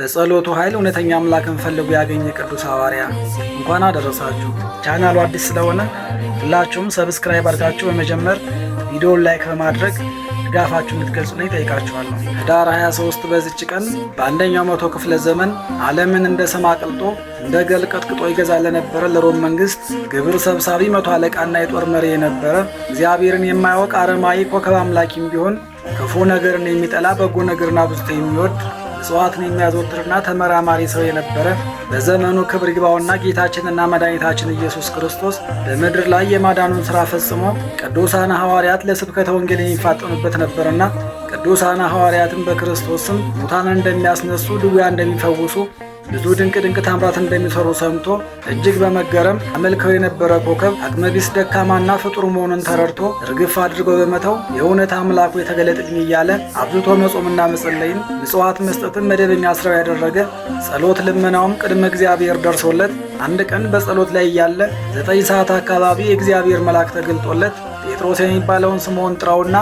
በጸሎቱ ኃይል እውነተኛ አምላክን ፈልጎ ያገኘ ቅዱስ ሐዋርያ እንኳን አደረሳችሁ። ቻናሉ አዲስ ስለሆነ ሁላችሁም subscribe አድርጋችሁ በመጀመር ቪዲዮን like በማድረግ ድጋፋችሁን እንድትገልጹልኝ ጠይቃችኋለሁ። ህዳር 23 በዚች ቀን በአንደኛው መቶ ክፍለ ዘመን ዓለምን እንደ ሰም አቅልጦ እንደ ገል ቀጥቅጦ ይገዛ ለነበረ ለሮም መንግስት ግብር ሰብሳቢ መቶ አለቃና የጦር መሪ የነበረ እግዚአብሔርን የማያውቅ አረማዊ ኮከብ አምላኪም ቢሆን ክፉ ነገርን የሚጠላ በጎ ነገርን አብዝቶ የሚወድ ምጽዋትን የሚያዘወትርና ተመራማሪ ሰው የነበረ በዘመኑ ክብር ይግባውና ጌታችንና መድኃኒታችን ኢየሱስ ክርስቶስ በምድር ላይ የማዳኑን ሥራ ፈጽሞ ቅዱሳን ሐዋርያት ለስብከተ ወንጌል የሚፋጠኑበት ነበርና ቅዱሳን ሐዋርያትን በክርስቶስ ስም ሙታንን እንደሚያስነሱ፣ ድውያን እንደሚፈውሱ፣ ብዙ ድንቅ ድንቅ ታምራት እንደሚሰሩ ሰምቶ እጅግ በመገረም አመልከው የነበረ ኮከብ አቅመቢስ ደካማና ፍጡር መሆኑን ተረድቶ እርግፍ አድርጎ በመተው የእውነት አምላኩ የተገለጥልኝ እያለ አብዝቶ መጾምና መጸለይን ምጽዋት መስጠትን መደበኛ ስራው ያደረገ ጸሎት ልመናውም ቅድመ እግዚአብሔር ደርሶለት አንድ ቀን በጸሎት ላይ እያለ 9 ሰዓት አካባቢ የእግዚአብሔር መልአክ ተገልጦለት ጴጥሮስ የሚባለውን ስምዖን ጥራውና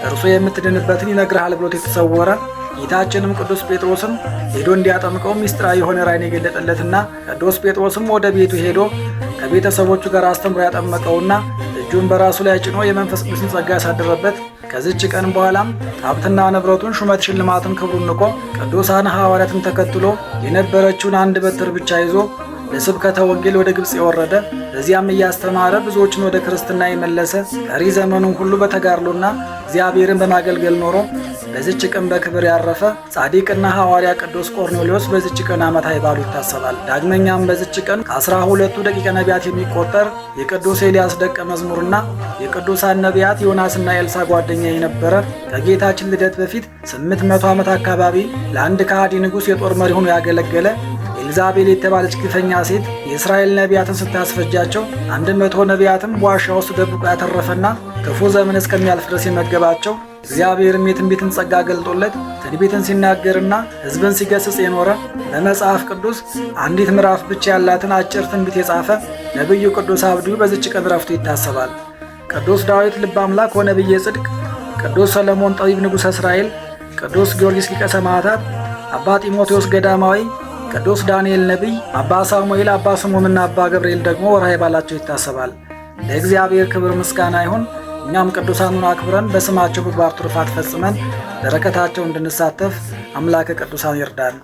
እርሱ የምትድንበትን ይነግርሃል ብሎት የተሰወረ ጌታችንም ቅዱስ ጴጥሮስን ሄዶ እንዲያጠምቀው ምስጢራዊ የሆነ ራእይን የገለጠለትና ቅዱስ ጴጥሮስም ወደ ቤቱ ሄዶ ከቤተሰቦቹ ጋር አስተምሮ ያጠመቀውና እጁን በራሱ ላይ ጭኖ የመንፈስ ቅዱስን ጸጋ ያሳደረበት ከዚች ቀን በኋላም ሀብትና ንብረቱን፣ ሹመት፣ ሽልማትን፣ ክብሩን ንቆ ቅዱሳን ሐዋርያትን ተከትሎ የነበረችውን አንድ በትር ብቻ ይዞ ለስብከተ ወንጌል ወደ ግብፅ የወረደ በዚያም እያስተማረ ብዙዎችን ወደ ክርስትና የመለሰ ቀሪ ዘመኑን ሁሉ በተጋድሎና እግዚአብሔርን በማገልገል ኖሮ በዚች ቀን በክብር ያረፈ ጻዲቅና ሐዋርያ ቅዱስ ቆርኔሌዎስ በዚች ቀን ዓመታዊ በዓሉ ይታሰባል። ዳግመኛም በዚች ቀን ከ12ቱ ደቂቀ ነቢያት የሚቆጠር የቅዱስ ኤልያስ ደቀ መዝሙርና የቅዱሳን ነቢያት ዮናስና ኤልሳ ጓደኛ የነበረ ከጌታችን ልደት በፊት 800 ዓመት አካባቢ ለአንድ ከሃዲ ንጉሥ የጦር መሪ ሆኖ ያገለገለ ኤልዛቤል የተባለች ግፈኛ ሴት የእስራኤል ነቢያትን ስታስፈጃቸው 100 ነቢያትም በዋሻ ውስጥ ደብቆ ያተረፈና ክፉ ዘመን እስከሚያልፍ ድረስ የመገባቸው እግዚአብሔርም የትንቢትን ጸጋ ገልጦለት ትንቢትን ሲናገርና ሕዝብን ሲገስጽ የኖረ በመጽሐፍ ቅዱስ አንዲት ምዕራፍ ብቻ ያላትን አጭር ትንቢት የጻፈ ነቢዩ ቅዱስ አብድዩ በዚች ቀን ዕረፍቱ ይታሰባል። ቅዱስ ዳዊት ልበ አምላክ ወነቢየ ጽድቅ፣ ቅዱስ ሰለሞን ጠቢብ ንጉሠ እስራኤል፣ ቅዱስ ጊዮርጊስ ሊቀ ሰማዕታት፣ አባ ጢሞቴዎስ ገዳማዊ፣ ቅዱስ ዳንኤል ነቢይ፣ አባ ሳሙኤል፣ አባ ስምዖንና አባ ገብርኤል ደግሞ ወርሃዊ በዓላቸው ይታሰባል። ለእግዚአብሔር ክብር ምስጋና ይሁን። እኛም ቅዱሳኑን አክብረን በስማቸው ምግባር ትሩፋት ፈጽመን በረከታቸው እንድንሳተፍ አምላከ ቅዱሳን ይርዳን።